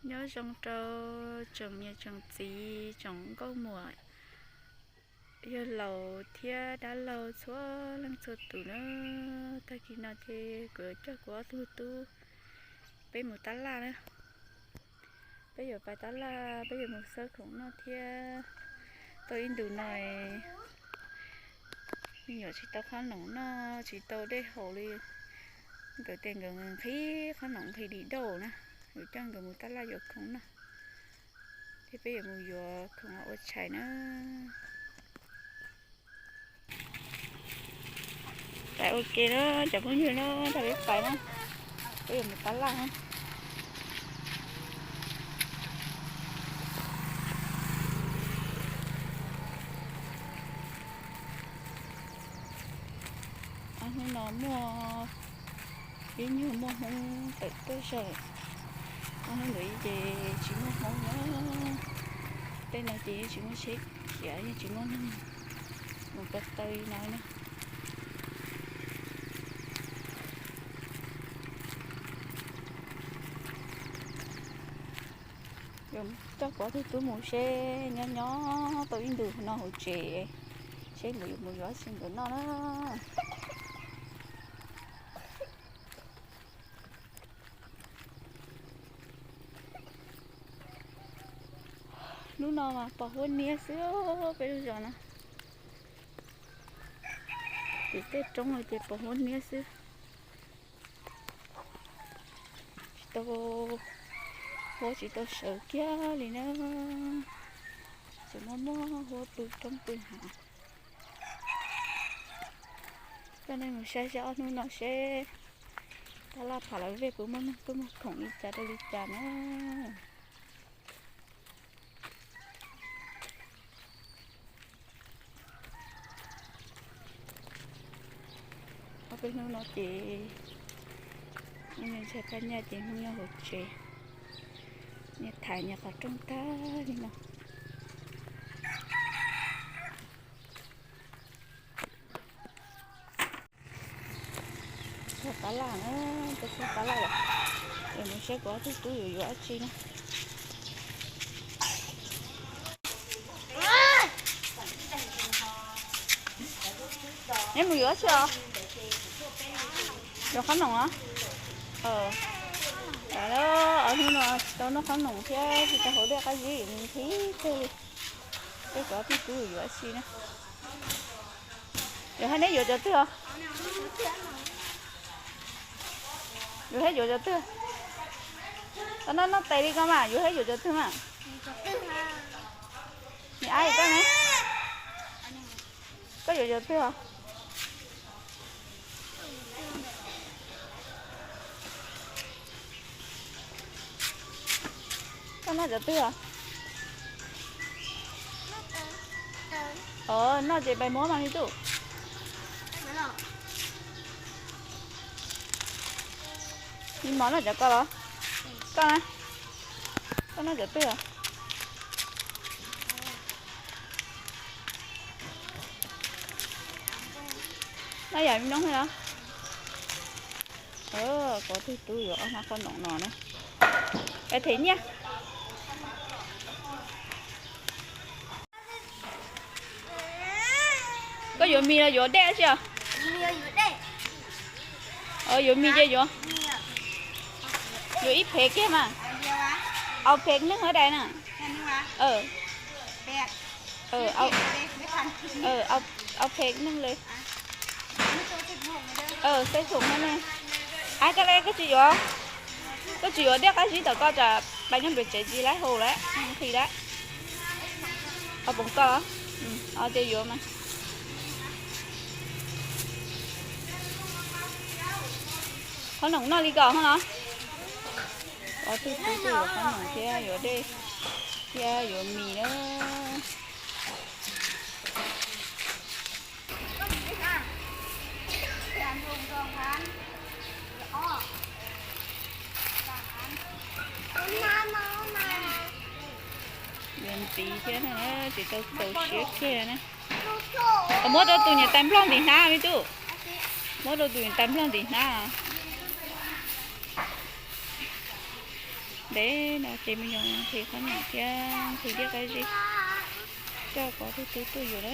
Nyob zoo rau tsoom niam tsoom txiv, tsoom nkauj muam, yawg laus thiab dab laug txhua leej txhua tus na. Tag kis no ces kuv yuav coj kuv ob tug tub peb mus tab laj na. Peb yuav pais tab laj, peb yuav mus xawb khoom noj thiab. Tau ib ntus no me nyuam tsis tau qhob noom noj, tsis tau dej haus li. Nkawd tias nkawd nqhis qhob noom nqhis dim dauj na, yuav coj nkawd mus tab laj yuav khoom noj, thiab peb yuav mus yuav khoom ua tshais na. Pais ua ke na, cov phooj ywg na, tau peb pais na, peb yuav mus tab laj na. Ob hnub no muaj ib nyuag muaj Hmoob tawm tuaj zaum, ob hnub ntawd ces tsis muaj Hmoob na. Tej no ces yeej tsis muaj tsheb khiav, yeej tsis muaj neeg mus ko taw li no na. Coj kuv ob tug tub mus seb nyob nyob tau ib ntus no hauv tsev, seb nkawd yuav mus yuav tsi nkawd noj na. Hnub no mas pos huab niab xwb, peb lub zos no ces tej roob no ces pos huab niab xwb. Tsis tau, huab tsis tau sawv kiag li na, tseem muaj muaj huab pw roob pw hav. Coj nej mus saib saib ob hnub no seb tab laj Phav Lav Vej puas muaj neeg tuaj muag khoom li cas rau li cas na. Ob peb hnub no ces ntshai phaj nyaj ces hnub nyob hauv tsev, niaj thaiv niaj qhov rooj tag li no. Txog tab laj na, txog tab laj lawm, es mus saib kuv ob tug tub yuav yuav dab tsi na. Neb mus yuav dab tsi os? Yuav qhob noom os? Ob hnub no tsis tau noj qhob noom thiab tsis tau haus dej qab zib, nqhis kawg li. Saib kuv ob tug tub yuav dab tsi na. Yuav hais neb yuav cov twg os? Yuav hais yuav cov twg? Koj noj noj tes li koj mas, yuav hais yuav cov twg mas? Ni ab koj ne, koj yuav cov twg os? Koj noj cov twg os? Noj ces pais muab mas me tub. Me mos noj cov ko los? Koj na, koj noj cov twg os? Noj yam me noob los? Kuv ob tug tub yuav ob hnab qhob noom no na. Pais them nyiaj. Koj yuav mis los yuav dej dab tsi os? Yuav mis ces yuav, yuav ib phev kiag mas. Au phev neeg hab dais na. Au phev neeg li. Xaib thum hab ne. Ab, koj le koj tsis yuav, koj tsis yuav dej qab zib tom koj tsam pais nyob pem tsev tsis laib haus lawm, nqhis lawm. Au poom koj, ces yuav mas. Qhob noom noj li ko hab los? Ob tug tub tuaj yuav qhob noom thiab yuav dej thiab yuav mis na. Yuav ntxiv thiab na, tsis tau txaus siab kiag na. Muab rau tus niam tais nplog ntim hnab me tub. Muab rau tus niam tais nplog ntim hnab. Peb no ces me nyuam nqhis qhob noom thiab nqhis liaj qab zib, coj pov tus tub tuaj yuav na.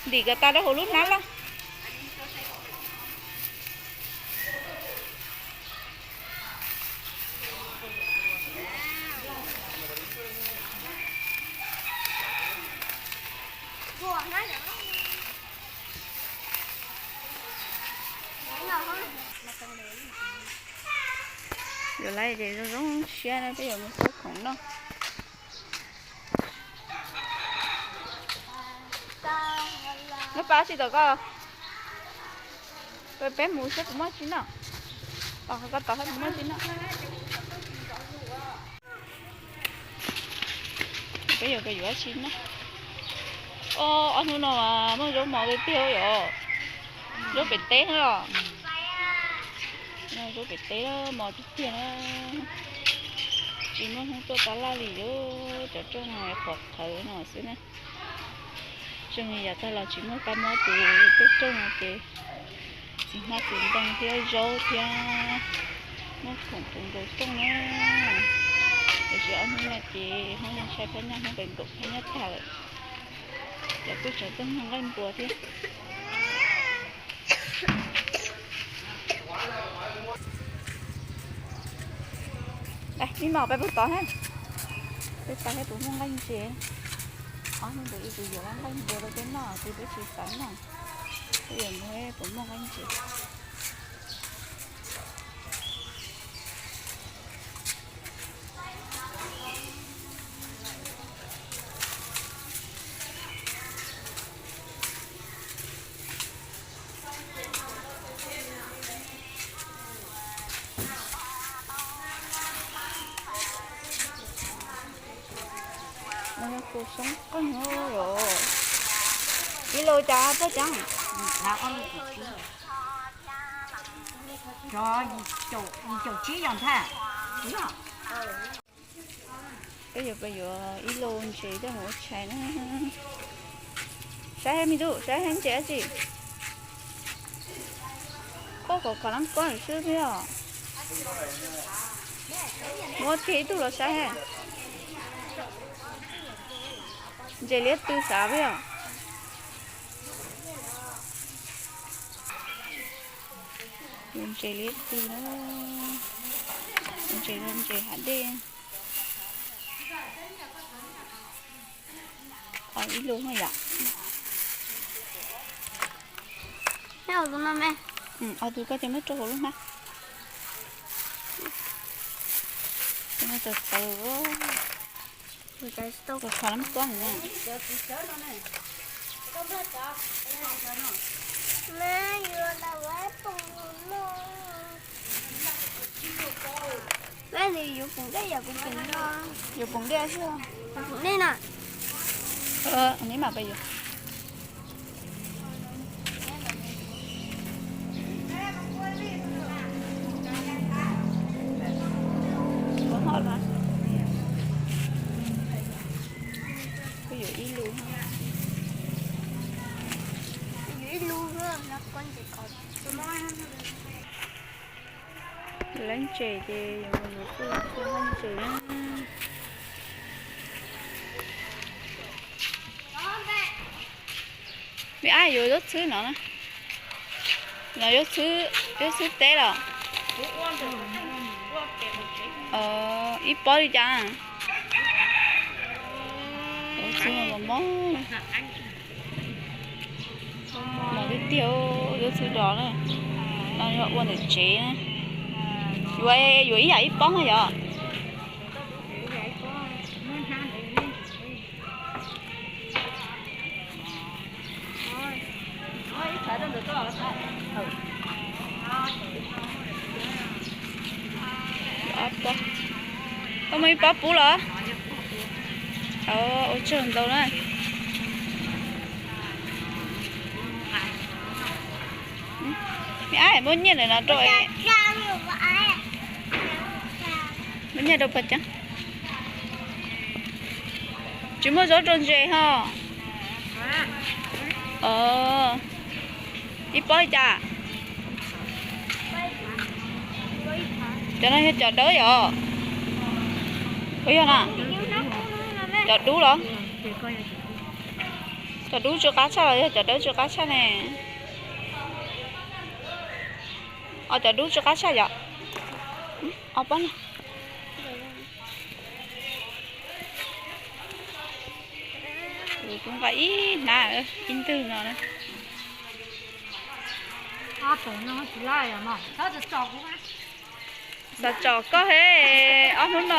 Ntim kom tas rau hauv lub hnab loj. Yuav lawm ces zoo zoo siab na, peb yuav mus xub khoom noj. Neb pab tsis tau koj, peb mus saib puas muaj tsi noj. Os, koj tau saib puas muaj tsi noj. Peb yuav, peb yuav tsi noj. Ob hnub no mas muaj zaub mov tiag tiag yom. Zaub pem teb os. Zaub pem teb mos tiag tiag na. Tsis muaj hnub tuaj tab laj li, cov rooj no qhuav qhawv no xwb na. Zoo li yav tag los tsis muaj kab mob ces tej rooj no ces txiv hmab txiv ntoo thiab zaub thiab muaj khoom puv nkaus rooj na. Tiam sis ob hnub no ces Hmoob yeej tshaib phab nyaj, Hmoob pem nkaum phab nyaj tag lawm. Cov kuj tseem tuaj muag nqaij npua thiab. Ib mos peb pub tod thiab, peb tod thiab puas muaj nqaij ntses. Ob hnub ntawd ib tug yuav nqaij npua rau peb noj, tus peb tsis xav noj, peb yuav mus puas muaj nqaij ntses. Kuv soob qeeg los. Ib lus cas pog coob? Yim caum tsib yog ntag. Peb yuav, peb yuav ib lus ntses coj mus ua tshais na. Saib me tub, saib ntses dab tsi? Pob kom kom lab kob xwb thiab os. Muab kiag ib tug los saib. Ntses liab tw xav peb os. Ntses liab tw na. Ntses, ntses hav dej. Ib lub no yom. Tus no me. Tus koj cov muab rau hauv lub hnab. Txawv txawv. Tus kho lab kob na. Yuav poom dej xwb. Poom dej na. Neb mam pab yuav. Kuv yuav ib lus. Lawv ntses ces yuav mus mus xwb, ntses na. Me ab yuav zaub txhwb no na. No zaub txhwb, zaub txhwb teb los? Ib pob li cas? Zaub txhwb no mos mos, mos tiag tiag, zaub txhwb dov na. No yog ua ntawm tsev na. Yuav, yuav ib yam ib pob na yom. Ob pob. Koj muaj ib pob pub los? Ua tsaug ntau na. Me ab, muab nyiaj ntawm no rau, muab nyiaj rau pog Ceeb. Tsis muaj zaub rau ntses ho? Ib pob li cas? Cov no yog cov dawb yom? Ua yog na, cov dub los? Cov dub tsw qab tshaj los yog cov dawb tsw qab tshaj ne? Os, cov dub tsw qab tshaj yom. Os, pob no. Kuv nqa ib hnab ib ntwg no na. Xav tsom koj he, ob hnub no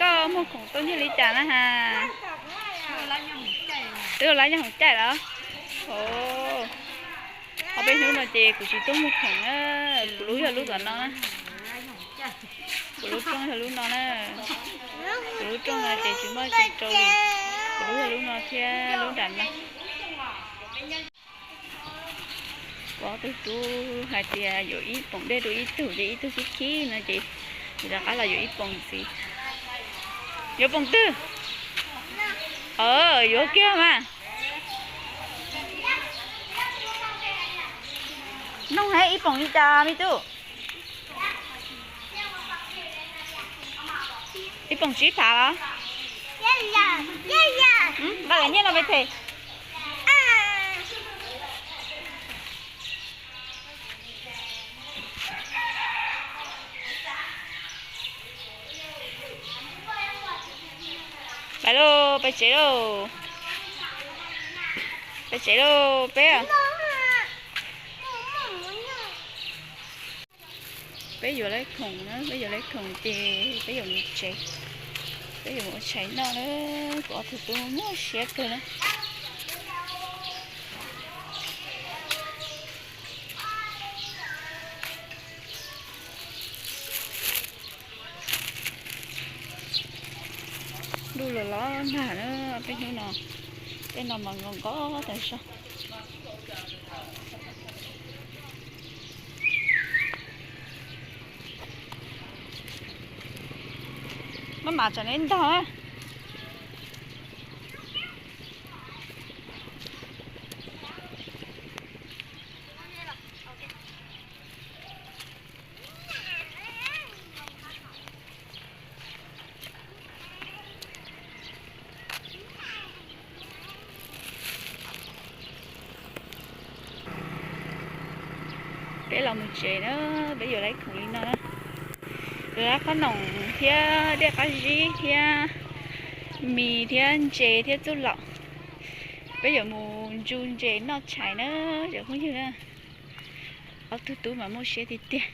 koj muag khoom tuaj nyiaj li cas na has? Twb lab nyob hoom caij los? Ob peb hnub no ces kuv tsis tuaj muag khoom na, kuv lub yog lub tom no na. Kuv lub rooj yog lub no na. Kuv lub rooj no ces tsis muaj tsis rau li. Kuv lub yog lub no thiab lub nram no. Kuv ob tug tub hais tias yuav ib poom dej rau ib tug ces ib tug khib khib no ces rov qab los yuav ib poom ntxiv. Yuav poom twg? Yuav kiag mas. Noog he, ib poom li cas me tub? Ib poom tsib phav los? Nqa nyiaj los me them. Pais lauj, pais tsev lauj. Pais tsev lauj peb. Peb yuav lawv khoom na, peb yuav lawv khoom ces peb yuav mus tsev. Peb yuav mus ua tshais noj na, kuv ob tug tub nyuaj siab kawg na. Ntuj los los nag na, peb hnub no, tej no mas nqos nqos tas zog. Maj mam tsam neb ntog na. Peb los mus tsev na, peb yuav lawv khoom li no na. Lawv lab qhob noom thiab dej qab zib thiab mis thiab ntses thiab txuj lom. Peb yuav mus ntsu ntses noj tshais na, cov phooj ywg na. Ob tug tub mas muaj siab tiag tiag.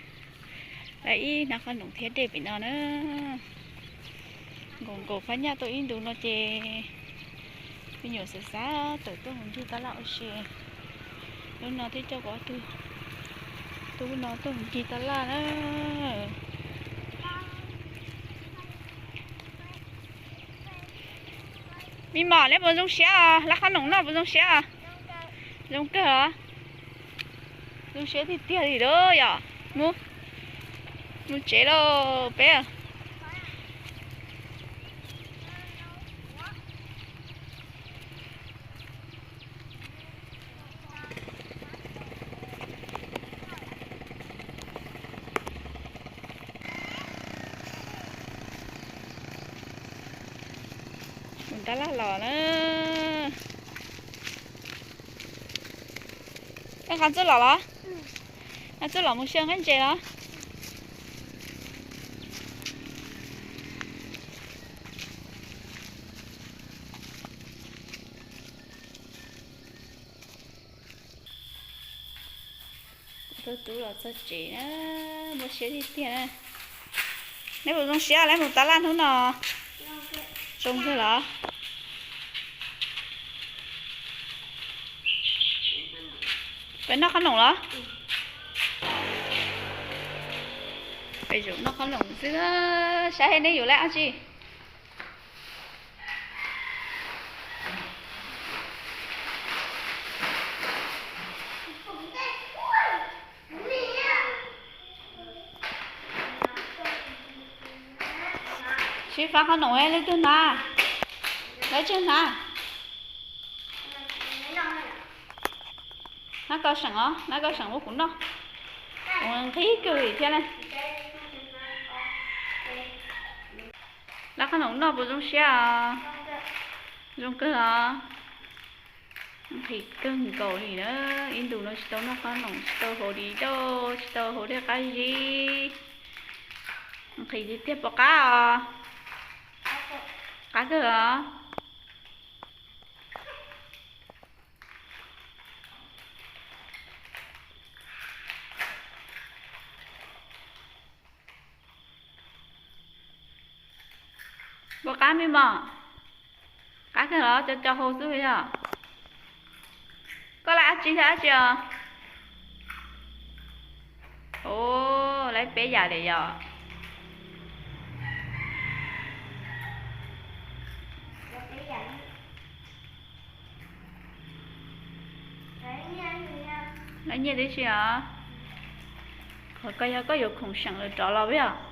Lawv ib hnab qhob noom thiab dej pem no na. Nkaum nkaum phab nyaj tuaj ib ntus no ces me nyuam xav xav tawm tuaj mus ncig tab laj ua si. Lub no thiaj coj kuv ob tug tub no tuaj mus ncig tab laj na. Me mom, neb puas zoo siab os? Lab qhob noom noj puas zoo siab os? Zoo kawg os. Zoo siab tiag tiag li lauj yom. Mus, mus tsev lauj peb. Mus tab laj los na. Koj nqa txuj lom los? Nqa txuj lom mus xyaw nqaij ntses los? Kuv tus tub los txog tsev na, muaj siab tiag tiag na. Neb puas zoo siab lawv mus tab laj hnub no? Zoo kawg los? Peb noj qhob noom los? Peb yuav noj qhob noom xwb, saib neb yuav lab dab tsi. Sib faib qhob noom, leej twg hnav? Leej twg hnav? Hnav koj seem os, hnav koj seem ua kuv noj. Ua nqhis kawg li thiab na. Lab Qhob noom noj puas zoo siab os? Zoo kawg os. Nqhis kawg nkaus li na. Ib ntus no tsis tau noj qhob noom, tsis tau haus di doj, tsis tau haus dej qab zib. Nqhis tiag tiag, puas qab os? Qab kawg os. Puas qab me mos? Qab kawg los? Co co hau xwb yog. Koj lawv dab tsi thiab dab tsi os? Ua, lawv peb yam li yog. Lawv nyiaj tib si os. Qhov ko yog koj yuav khoom seem lawm rov los yog?